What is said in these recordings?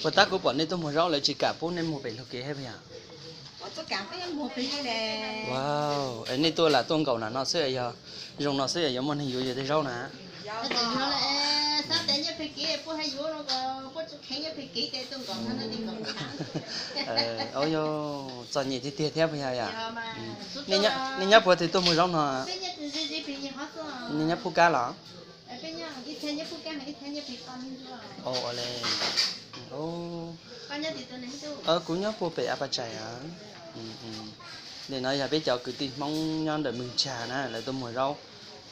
Puas tab kuv pom nej tuaj muag zaub lawv tsis kam pub nej muag pem hluag kev thiab puas yog? Wow, es nej tuaj lam tuaj nkaum na no xwb yog, zoo no xwb yuav muaj neeg yuav yus tej zaub na. Yog, txom nyem tiag tiag thiab puas yog yom? Nej nyob puas twg tuaj muag zaub no? Nej nyob Phub Kab los? Ua li, kuv nyob puag pem A Pa Tsais a. Nim no yog peb cov kwv tij Hmoob nyob ntawm Mws Tsag na, lawv tuaj muag zaub.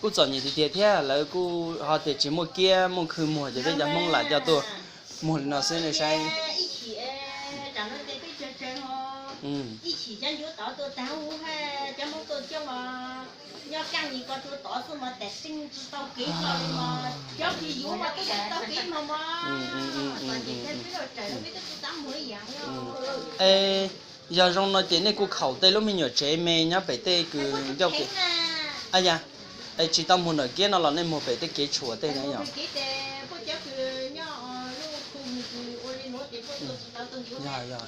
Kuj txom nyem tiag tiag thiab, lawv kuj ho tias tsis muaj kiab muaj khw muag ces peb cov Hmoob lam coj tuaj muag li no xwb nej saib. Es yog zoo no ces nej kuj khaum tej lub me nyuam tsev me nyob pem tej kws ncauj kev. A ya, es tsis tau muag ntawm kiab no los nej muag pem tej kev tshuam tej na yom? Yog, yog, yog.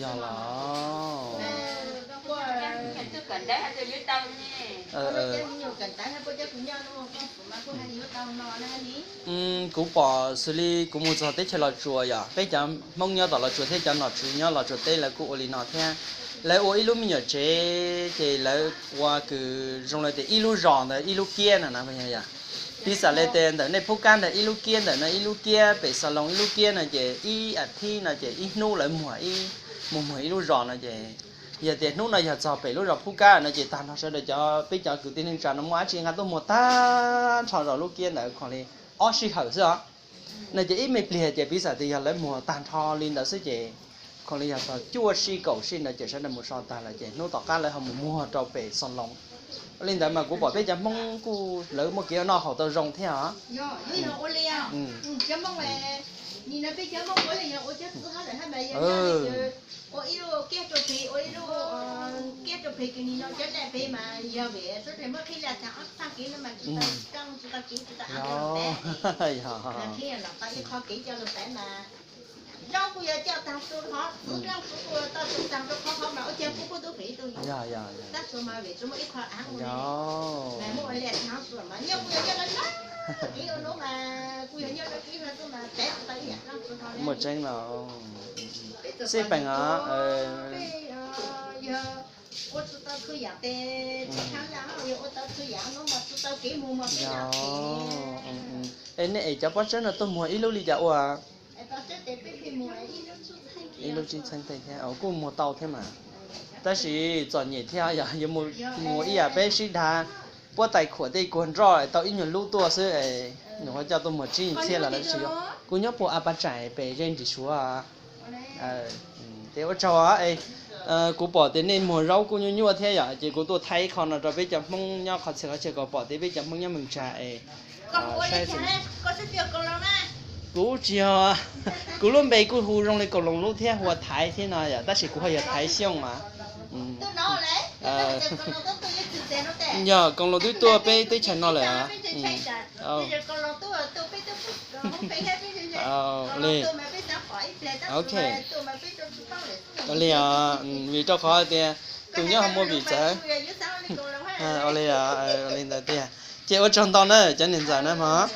Yog los. Kuv pom xws li kuv mus txog teb chaws Los Tsuas yom, peb cov Hmoob nyob tom Los Tsuas thiab cov nom tswv nyob Los Tsuas teb lawv kuj ua li no thiab. Lawv ua ib lub me nyuam tsev ces lawv ua kws zoo li tias ib lub zos ntawd ib lub kiab no na, yog yom? Piv xam li tias ntawm nej Phub Kab ntawd ib lub kiab, ntawm no ib lub kiab, pem Xas Loos ib lub kiab no ces ib as thiv no ces ib hnub lawv muag ib, mus muag ib lub zos no ces yog tias hnub no yog txog pem lub zos Phub Kab no ces tag nrho sawv daws cov peb cov kwv tij neej tsa no muaj dab tsi nqa tuaj muag tag nrho zos lub kiab ntawd kho li ob sij hawm xwb os. No ces ib me pliag ces piv xam tias yog lawv muag tag nrho li ntawd xwb ces kho li yog txog cuaj sij kaum sij ntawd ces sawv daws mus so tag lawm ces hnub tom qab lawv ho mus muag rau pem Xas Loos. Li ntawd mas kuv pom peb cov Hmoob kuj lawv muaj kev ua noj haus tau zoo thiab os. Yog, yog, yog. Muaj tseeb los. Xij peem os. Yog. Es nej es cov pob tsawb no tuaj muag ib lub li cas ua? Ib lub tsib txheeb tej thiab, kuj muag tau thiab mas. Tab sis txom nyem thiab yog yuav mus ib yam peb sib dag, puab tais khuam tej kuag nroj tau ib nyuag lub tuaj xwb, nws ho coj tuaj muag tsib nyuag txhiab los lawv tsis yuav. Kuv nyob puag A Pa Tsais pem zej ntsis Suav. Ces ua tsaug, kuv pom tias nej muag zaub kuj nyuaj nyuaj thiab yom, ces kuv tuaj thaij ib qho no rau peb cov Hmoob nyob qhov txhia qhov chaw kom pom tias peb cov Hmoob nyob Mws Tsag es saib. Kuv tsis yog, kuv lub npe kuj hu zoo li Koos Loos lub thiab, hu ua Thaiv thiab no yom, tab sis kuv ho yog Thaiv Xyooj mas. Yog Koos Loos twb tuaj peb teb chaws no lawm. Li, ok, li os, vim rau qhov tias tus nyob ho muaj vim txawv. Ua li, ua li ntawd tiag. Ces ua tsaug ntau na cov niam ntxawm na mog.